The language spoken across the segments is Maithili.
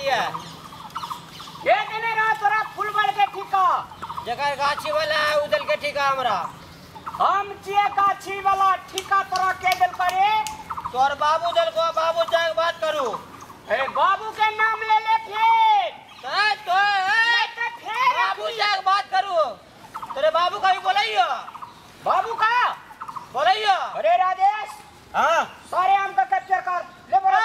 छलियै। के देने रहा तोरा फुलबड़ के ठीका? जकर गाछी वाला है उ देलकै ठीका हमरा। हम छियै गाछी वाला, ठीका तोरा के देलकै रे? तोर बाबू देलको, बाबू जाके बात करू। ए बाबू के नाम ले ले फिर। तो फिर बाबू जाके बात करू। तेरे बाबू का भी बोलाइयो। बाबू का बोलाइयो। अरे राजेश, हां सारे आम का कैप्चर कर ले। बोला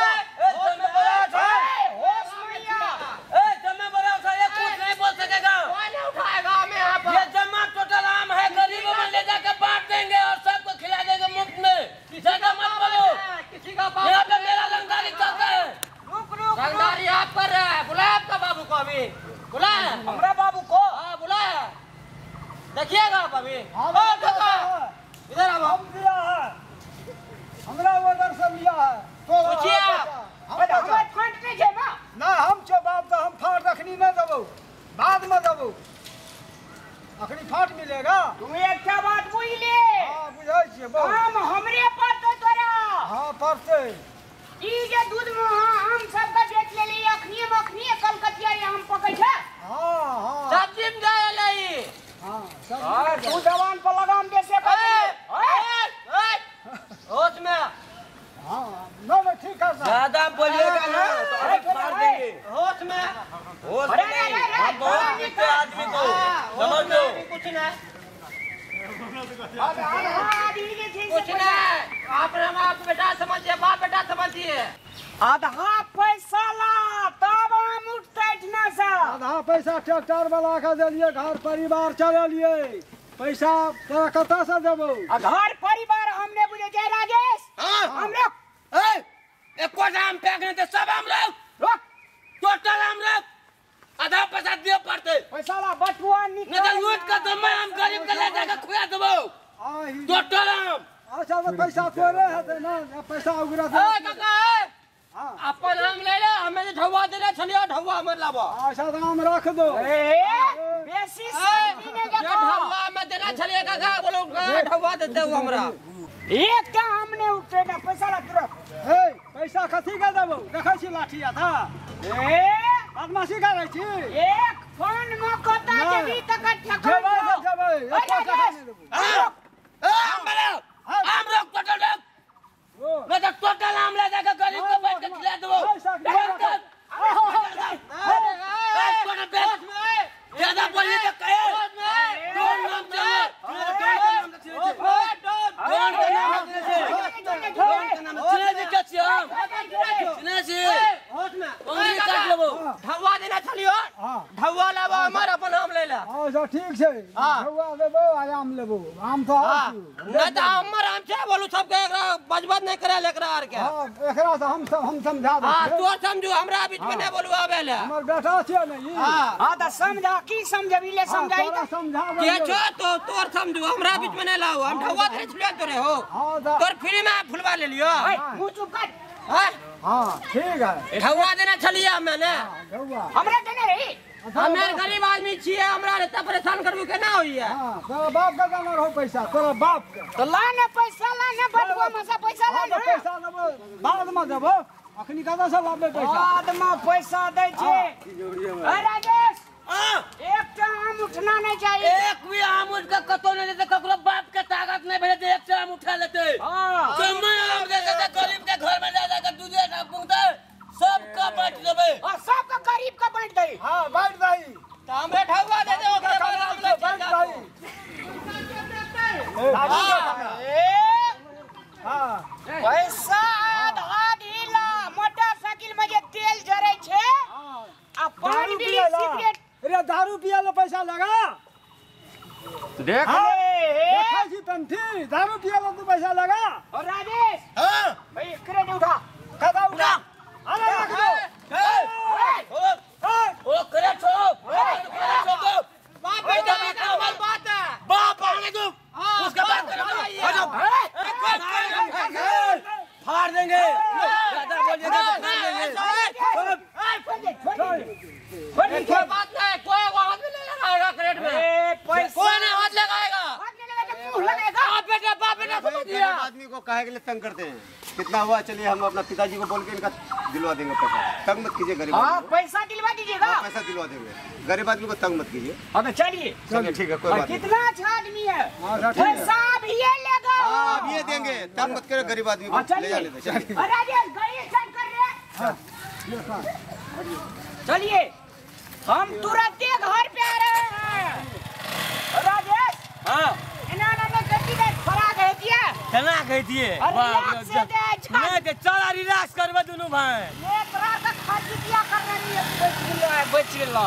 होश में बोला था, होश में आ। ए जमा बोला था, ये कुछ नहीं बोल सकेगा। कोई नहीं उठाएगा हमें यहां पर। ये जमा टोटल आम है, गरीबों में ले जाकर बांट देंगे और सबको खिला देंगे मुफ्त में। ज्यादा मत बोलो। किसी का बाप यहाँ पे मेरा रंगदारी चलता है। रुक रुक, रंगदारी आप कर रहे हैं। बुलाया आपका बाबू को, अभी बुलाया हमरा बाबू को। हां बुलाया, देखिएगा आप अभी। इधर आओ। हम दिया है, हमरा उधर से लिया है। तो पूछिए आप। हमरा फाट नहीं छै ना? ना हम छो बाप तो हम फाट रखनी नहीं देबो, बाद में देबो। अखनी फाट मिलेगा। तू एकटा बात बुझ ले। हां बुझै छियै बहुत। आम हमरे पड़तै तोरा। हां पड़तै। ई जे दूध में आम सबके बेच लेली, अखनी में अखनी कलकतिया आम पकै छै। हां हां सब्जी में जाय ले। हां हां तू जवान पर लगाम दे से कर। होश में। हां ना ना ठीक है साहब। ज्यादा बोलिएगा ना तो अरे मार देंगे। होश में, होश में नहीं, हम बहुत पीटते आदमी को, समझ लो। कुछ नहीं कुछ नहीं, आपने बाप बेटा समझिए, बाप बेटा समझिए। आधा पैसा ला तब आम उठते ना सा। आधा पैसा ट्रैक्टर वाला के देलिए, घर परिवार चलेलिए। पैसा तोरा कतऽ से देबो? घर परिवार हमने बुझे छै राजेश। हां हम रोक। ए एको आम पैक नहीं ते सब आम रोक, रोक टोटल आम रोक। आधा पैसा दिए पड़ते। पैसा ला बटुआ निकाल, नहीं तो लूट के दम आम गरीब के ले जाके खुआ देबो टोटल आम। अच्छा तो पैसा तोरे हेतै ना, पैसा उगरा दे। ए काका, ए अपन आम ले ले, हमें जे ढौआ देने छलियो ढौआ हमर लाबो। अच्छा तो आम रख दो। ए बेसी सब्जी ने जे ढौआ में देना छलियो काका, बोलो ढौआ देते हो हमरा। एकटा आम ने उठे ना, पैसा ला तुरंत। ए पैसा कथी के देबो? देखै छी लाठी आधा। ए बदमाशी करै छी। एक फोन में कता जेबी तक ठकल जेबै जेबै, एको टका नहि देबो। आम बनाओ, आम रोक टोटल रोक। मैं तो टोटल आम ले जाकर गरीब को बैठ के खिला देबो। ज्यादा बोलिए तो कहे डोन नाम चले, डोन के नाम चले, डोन के नाम चले। के छियै हम चिन्है छी। होश में उंगली काट लेबो। ढौआ देना छलियो, ढौआ लाबो हमर, अपन आम ले ले। अच्छा ठीक छै, ढौआ देबो आ आम लेबो। आम तो नहीं तो हमर आम छै, बोलू सबके एकरा बजबज नहीं करे एकरा आर के। हां एकरा से हम सब हम समझा दे। हां तोर समझू, हमरा बीच में नहीं बोलू आबे ले। हमर बेटा छै ने ई। हां हां त समझा, की समझबी ले समझाई त समझा के छो तो तोर समझू, हमरा बीच में नहीं लाओ। हम ढौआ देने छलियो तोरे हो, तोर फ्री में फुलवा ले लियो। मुंह चुप कर। हां हां ठीक है। ढौआ देना छलिए मैंने, हमरा देने रही। हमे गरीब आदमी छियै, हमरा एते परेशान करबू केना होइया? हां तोरा बाप के देना रहो पैसा, तोरा बाप के तो ला ने पैसा, ला ने बटुआ में से पैसा ला। हां तो पैसा देबो बाद में देबो, अखनी कतऽ से लाबे पैसा? बाद में पैसा दै छै। अरे राजेश, हां एकटा आम उठना नहीं चाहिए। एक भी आम उठ के कतौ नहीं लेते, ककरो बाप के ताकत नहीं भेले एक आम उठा लेते। हां जम्मे आम दे देते गरीब के घर में जा जाके दूधे का पुंगते सबका बांट देबे। और सबका गरीब का बांट दई। हां बांट दई। त हमरे ढौआ दे दे, ओकरे बाद आम ले बांट दई। हां पैसा आधा ढीला, मोटरसाइकिल में जे तेल जरै छै आ पान बीड़ी सिगरेट। अरे दारू पिया ले पैसा लगा। देख ले, देखै छी पंथी, दारू पिया ले तू पैसा लगा। और राजेश, हां भाई एकरे ने उठा, कदा उठा। अरे रख दो। ए ओ करे छोड़ो, करे छोड़ो। बाप बेटा का हमर बात है, बाप आने दो, उसके बाद करो। आ जाओ, फाड़ देंगे। ज्यादा बोलिएगा तो फाड़ देंगे। कोई बात नहीं, कोई हाथ नहीं लगाएगा क्रेट में, कोई नहीं हाथ लगाएगा, हाथ नहीं लगाएगा, मुंह लगाएगा। बाप बेटा, बाप बेटा समझ लिया। आदमी को को काहे के लिए तंग करते हैं? कितना हुआ, चलिए हम अपना पिताजी को बोल के इनका दिलवा देंगे पैसा। तंग मत कीजिए गरीब। हाँ पैसा दिलवा दीजिएगा। हाँ, पैसा दिलवा देंगे, गरीब आदमी को तंग मत कीजिए। हाँ तो चलिए चलिए ठीक है, कोई बात नहीं। कितना अच्छा आदमी है, पैसा भी ये लेगा। हाँ अब ये देंगे, तंग मत करो गरीब आदमी को। ले जाने दो, चलिए। अरे गाड़ी स्टार्ट कर रहे। चलिए हम तुरंत घर पे आ रहे हैं। राजेश हाँ केना कह दिए नहीं चल रिलैक्स करबे दुनू भाई। ये तोरा के खर्च किया कर रही है, बच गेलो बच गेलो।